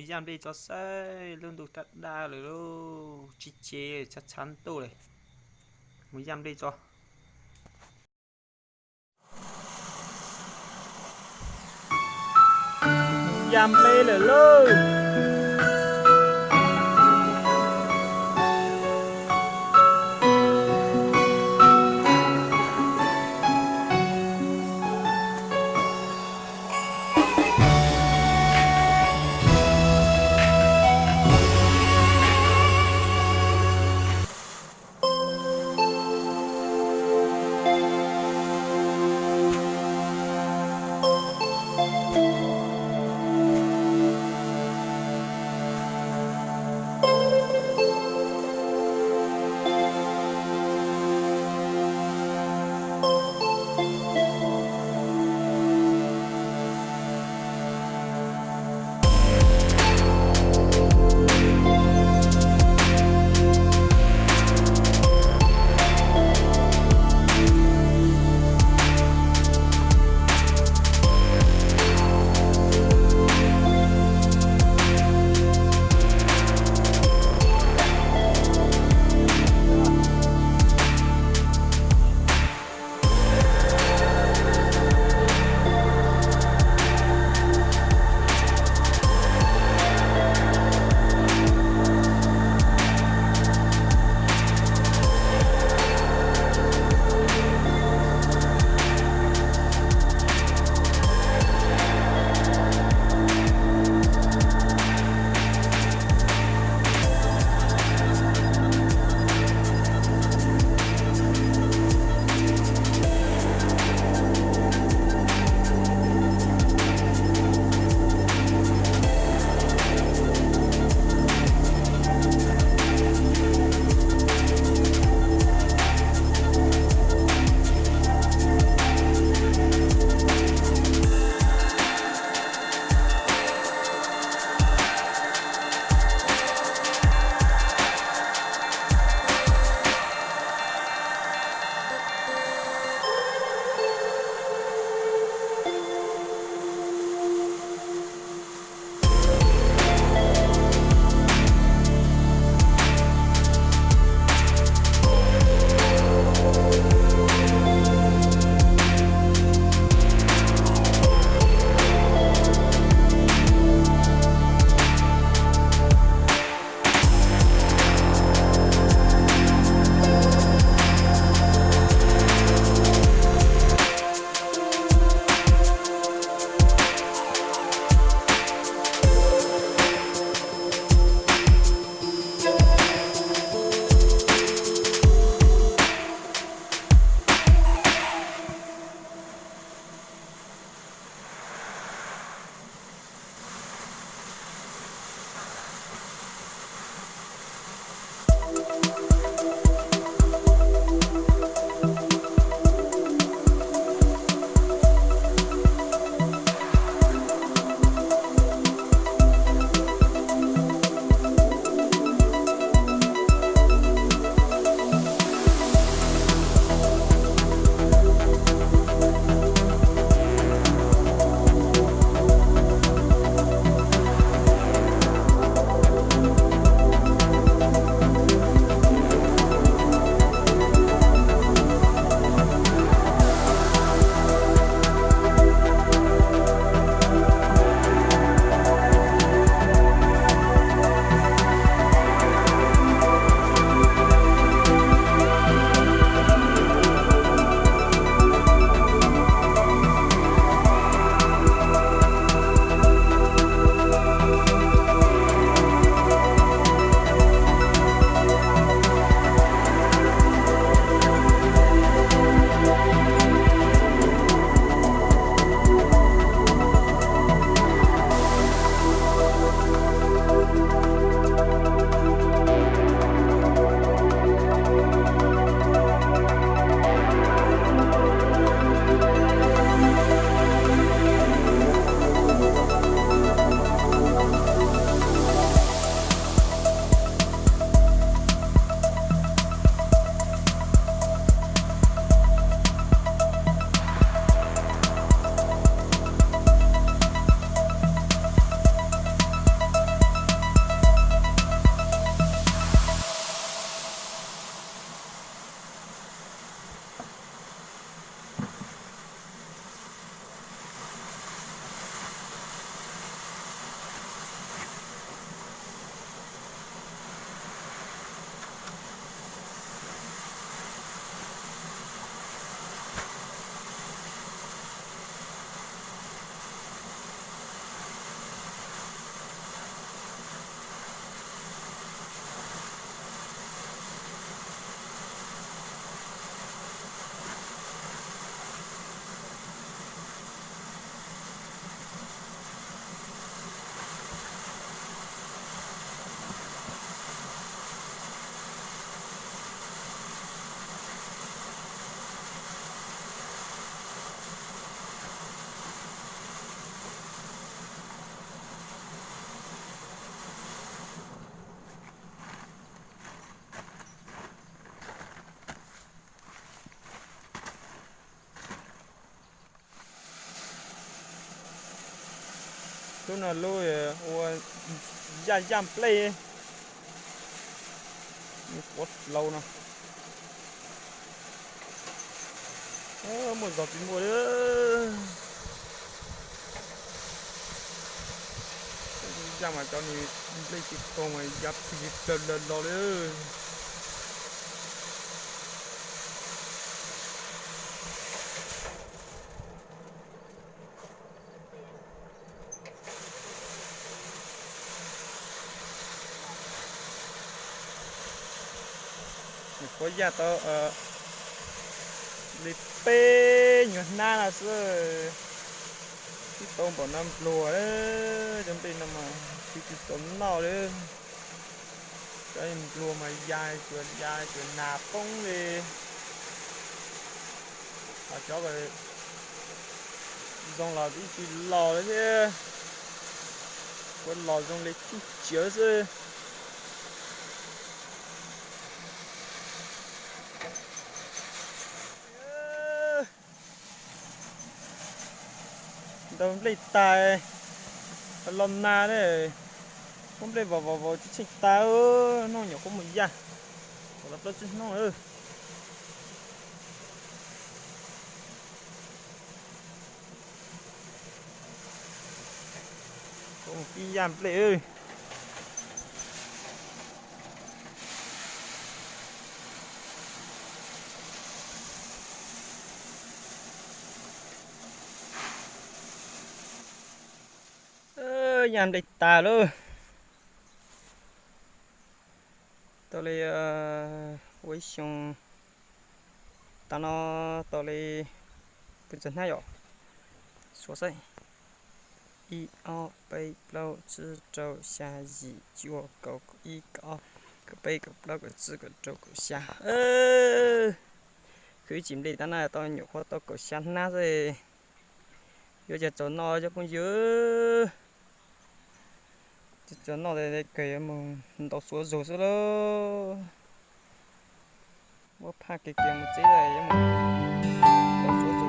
Mus yaj nplej tso saib, lub ntuj daj daj lawm lauj, tsis ce, tshav tshav ntuj lawm. Mus yaj nplej tso. Yaj nplej lawm lauj. Lub no lub ua yaj yaj nplej, quav laus no. Muaj zog tsis muaj li. Yaj mas cov nws nplej tsis tau mas ya plig plaws los los li. Nyuam qhuav yaj tau li peb nyuag hnab no xwb, twb tau npaum no npluag. Cov nplej no mas tsis tau noj li. Cov npluag mas ya tsuas ya tsuas nas poob li. Ho cov zoo los ib tsis los li thiab, kuv los zoo li tsuj tsiav xwb. Ntaus nplej tas los nag ne, muab nplej vov vov vov tsis tsheej tas, noj nyuam qhuav mus yaj, los plaub tsib hnub. Mus kib yaj nplej. Yaj nplej tas lawm. Tau li ua ib xyoo, tas no tau li pes tsawg hnab yom? Suav xwb. Ib ob peb plaub tsib rau xya yim cuaj kaum ib kaum ob kaum peb kaum plaub kaum tsib kaum rau kaum xya. Khwv ib tsis nplej tab na tau nyuam qhuav tau kaum xya hnab xwb. Yuav cas txaus noj cov phooj ywg. Txaus noj kawg yuav mus ntaus xuav zog xwb lauj. Muab phaj kiag kiag mus txib yuav mus ntaus xuav